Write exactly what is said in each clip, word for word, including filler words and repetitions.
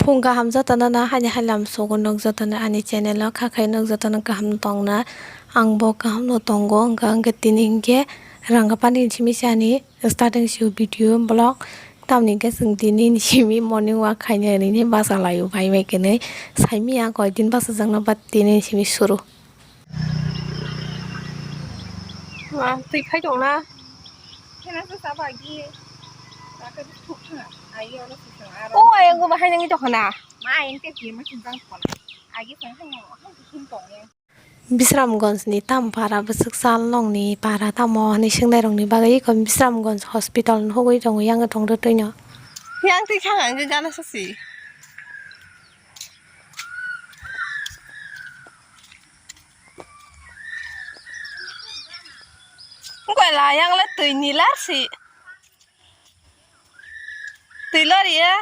Phung kaham jotono no haini hailam sugo nuk jotono ani channel o kha khai nuk jotono kaham no tongna ang bo kaham no tongo wngkha wngkhe tini hinkhe Rangapani simi se ani starting sio video vlog tamni hinkhe chwng tini ni simi morning walk khaina hinwi bachalaio bhai bai kwnwi saimanya koidin bachajakno ba tini ni simi suru. Ma twi khai tongna. Khena se sa ba gi. Ba ke thuk thang. Ai yo no se sa aro. O ai go bahai nang to khana. Ma ai te ki ma chin jang khona. Ai gi sang hang hang kin tong ne. Bisramganj ni tam para bwswk sal nong ni para tamo hinwi swngnairokni bagwi eko Bisramganj hospital nugwi tongo yang tong rwtwi no. Yang twi khang ang gana sasi. Wngkha la yang le twi ni lar si. Twi lor ya.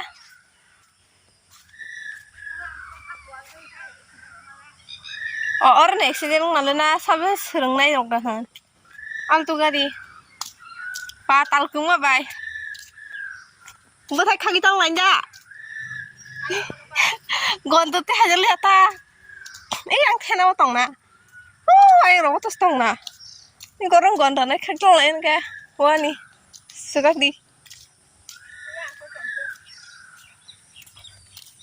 O or ni accident wngmale na sabe swrwngnai rok da hwn. Alto gari. Pa tal kwma bai. Bwthai khagwi tong lain da. Gon to te hajal ya ta. Ei ang thena o tong na. O ai ro to tong na. Gorong gon da nai khag tong lain ga. Wani. Sugak di.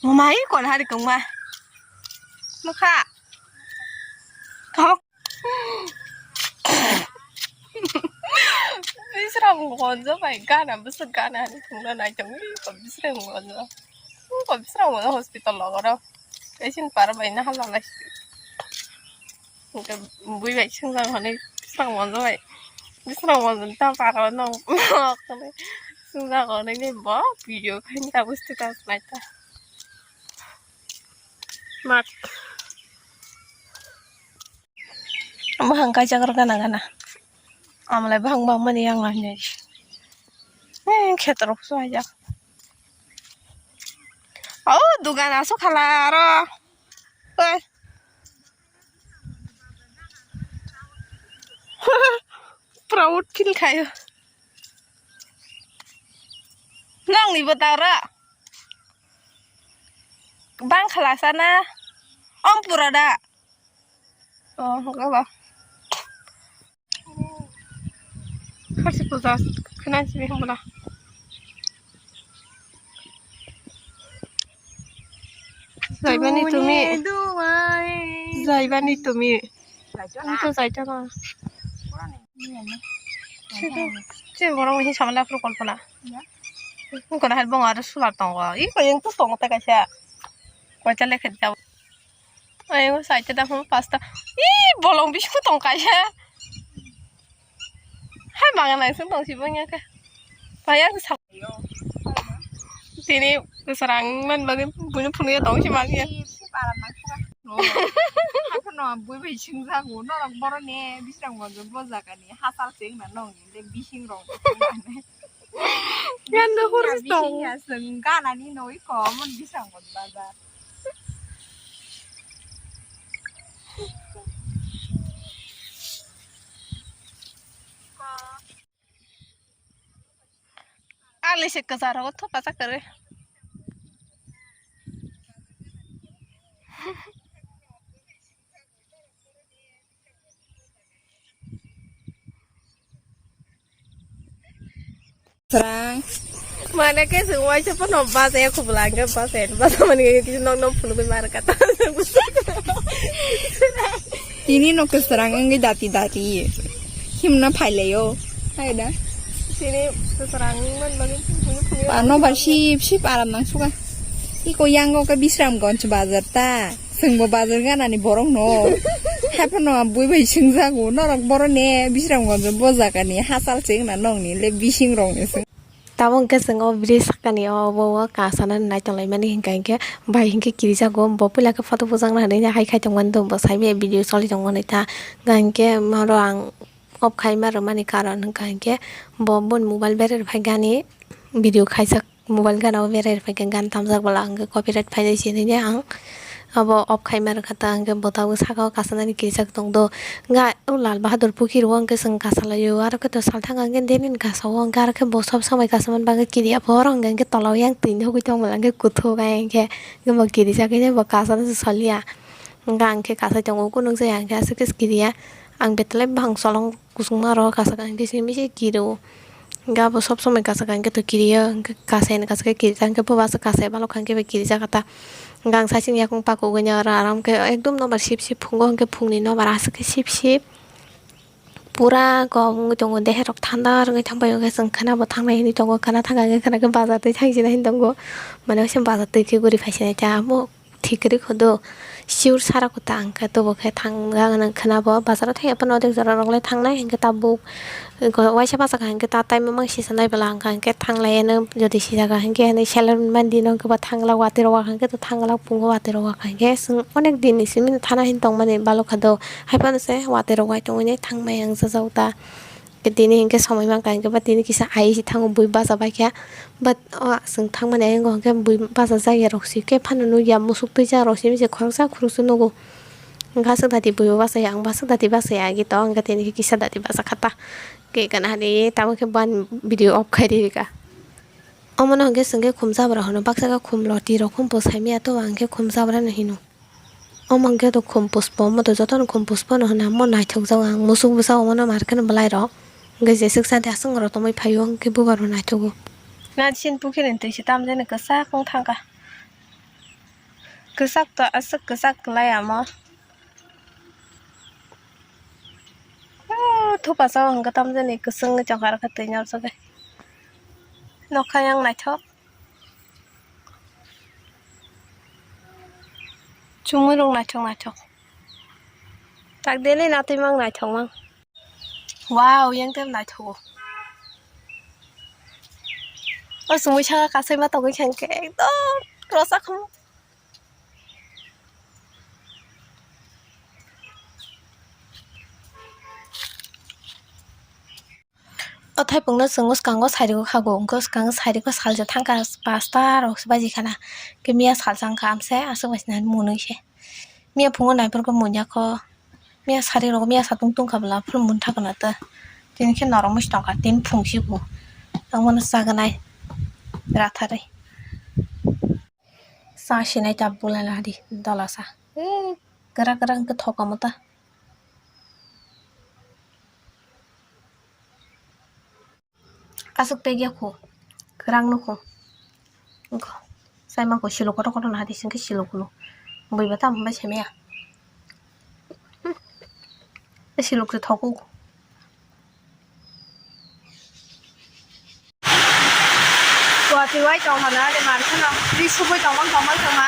Mamai kon hari kong ma. Nukha. Kok. Bisram gonjo bai gana bwswk gana hinwi thwngna nai tongwi ko bisram gonjo. Ko bisram gonjo hospital logo ro. Patient para bai na hala lai. Hingke bui bai swngjak hwnwi bisrang monjo bai, bisrang monjo ta para no nok hwnwi swngjak hwnwi ni bo video khaini tabuk status nai ta. Mat. Bahang kaijak rw gana gana. Amlai bahang bahang mani yang lainai. Eh, khetorok swajak. Oh, dugan aswk hala aro. Oi. Proud feel khayo. Nongni bwtaro. Bang khlasa na. Om pura da. Oh, hwnkhe ba. Khasi puja khwnai simi hwnbwla. Jaibani tumi. Jaibani tumi. Ang to jaitama. Sini borok misi samala pura kolpona. Ang kona hai bongo aro sular tongo. Ih, koyang to tongo ta kaisa. Koita lekhe jabo. Ayang side da hum pasta. Ih, bolong bisingo tong kaisa. Hai mangan ang sung tong si bang ya ka. Paya sa. Tini serang man bagin punya punya tong si bang ya. Hakono bui bai sing jago norok boro ne bisrang bo bo jaga ni hasal sing na nong ni le bising rong. Ganda hori tong. Bising ya sing gana ni noi ko mon bisrang bo bazar. Ali se kwcharo thopajak kwrwi. Srang. Mana ke se waisa pono basa ya khubla angke basa ya basa mani ke kisi nok nok phulugwi mar kata. Tini no ke srang angge dati dati. Himna phailayo. Hai da. Tini srang man bagwi phulugwi phulugwi. Ano ba sip sip aram nang suka. Iko yango ke Bisramganj bazar ta. Chwngbo bazar ganani borok no. Haiphano bui bai swngjago, norok boro ne Bisramganj bo jagani hachal se wngna nongni le bising rok ni se. Tamo hwnkhe chwng o bridge sakani o bo o kasana naitok laimani hwnkha hwnkhe bai hwnkhe kirijago bo puila khe photo bujakna hinwi hai khai tongmani do bo saimanya video choli tongmani ta hwnkha hwnkhe oro ang off khaima rwmani karon hwnkha hwnkhe bo boni mobile berai rwphai gani video khaijak. Mobile gana o berai rwphaikha, gan tamjak bwla hwnkhe copyright phainai se hinwi ang Abo off khaima rwkha ta, hwnkhe bo tabuk saka o kasanani kirijak tong do. Hwnkhe o Lal Bahadur pukhiri o hwnkhe chwng kasalaio, aro khe to salthang hwnkhe daily ni kasa o, hwnkhe aro khe bo sob somoi kasamani bagwi kiriya, bohrok hwnkhe, hwnkhe tola o yang twi nugwi tongmani hwnkhe kuthuk ai hwnkhe, hwnkhe bo kirijak hwnkhe bo kasano se soliya. Hwnkhe ang khe kasai tongo, kunuk jaya hwnkhe aswk khe kiriya. Ang betwlai bwkhang cholong. Kusungma aro kasaka hwnkhe se misi kiri o. Hwnkhe abo sob somoi kasaka hwnkhe to kiriya, hwnkhe kasai no kasaka kiri ta, hwnkhe bo aswk kasai balok hwnkhe bai kirijak ta. Hwnkhe ang saichung yakung paku ugui aro aram khe ekdom nobar sip sip phungo, hwnkhe phungni nobar aswk khe sip sip. Pura kok wngwi tongo, deherok thanda wngwi thangbai, hwnkhe chwng khwnabo thangnai hwnwi tongo, khwna thangkha hwnkhe khwna khe bazar twi thangsinai hwnwi tongo. Mane waisa bazar twi khe guri phaisinai ta amo. Thik kwrwi kho do, sure sara kho ta ang khe, tobo khe thang, ang khwnabo bazaro thangya phano odek jora rok le thangnai, hwnkhe tabuk waisa bachakha hwnkhe ta tai mamang sisa nai bwla ang kha, hwnkhe thanglai eno jodi sijak kha hwnkhe hinwi salon mani dino hwnkhe bo thanglak watwi rok wak hwnkhe to thanglak pungo watwi rok wak hwnkhe chwng onek din ni simi thana hin tongmani balok kha do, hai phano se watwi rok wai tongwi thangmai ang jajao ta. Tini hinkhe somoi mankha hinkhe ba tini kisa ai se thango bui bacha baikha, but o chwng thangmani ayang o hinkhe bui bacha jaya rok se khe phano nukya, musuk twijak rok se misa khoroksa khoroksa nugo. Hinkhe aswk dati bui bo bachaya, ang bo aswk dati bachaya agi to, hinkhe tini kisa dati bachakha ta. Khe gana hani tabuk khe ban video off khai rika. Omono hinkhe chwng khe khum jabra hwno, baksa khe khum loti rok khum bwsai maya to, ang khe khum jabra no hino. Omo hwnkhe to khum pushpa, omo to jotono khum pushpa no hwna, omo naithok jak ang, musuk bwsa omono market ni bwlai rok. Hwnkhe jeswk sa de aswk rw tongwi phaio, hwnkhe bubar bo naithogo. Na chini pukhiri ni twi se tamjani kwchak wng thangkha. Kwchak to aswk kwchak kwlai amo. O thupasa o hwnkhe tamjani kwchwng wng tongkha, aro khe twi norjagwi. Nokha yang naithok. Chumui rok naithok naithok. Tak deni natwi mang naithok mang. Wow, yang tem naithogo. O chumui saka kasai ma tongwi khe hwnkhe ekdom rosa khumu. O thaipungno chwng bwskango sairigwi khago, hwnkhe bwskango sairigwi salsa thangkha, pasta rok se baji khana. Khe miya salsa wngkha amse aswk bai sinani munwi se. Miya phungo naiphurkhe munya kho. Miya sari rok miya satung tungkha bwla phuru mungtha gana ta. Tini khe norok musi tongkha, tini phung si bo. Ang bono chaganai ratharwi. Sa sinai ta bulai ladi dola sa. Kwrak kwrak wngkhe thok omo ta. Aswk pegya kho, kwrang nukho. Wngkha, saima kho silo kotor kotor no hati singkhe silo kulo. Buiba tamo bai saimaya. Hmm. Silok se thogo. Watwi wai tong hana de mar kheno. Ri subui tongmang tongmang tongma.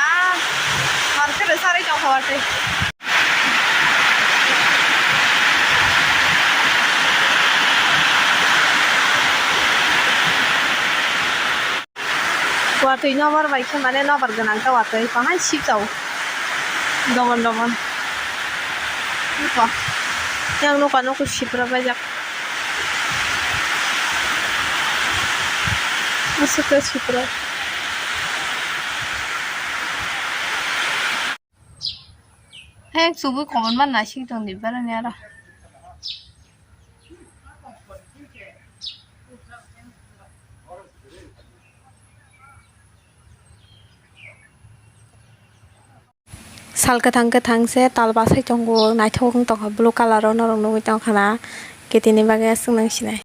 Mar kheno sarai tong hawar tei. Watwi nobar bai khe mane nobar gwnang khe watwi bahai sip chao. Dobon dobon. Nukha. Yang nukha nukha sipra baijak. Aswk khe sipra. Heng, chubui kobon ma naising tong di, berani aro. Sal kwthang kwthang se tal bwsai tongo, naithok wng tongkha, blue colour o norok nugwi tongkha na, ketini bagwi aswk nang sinai.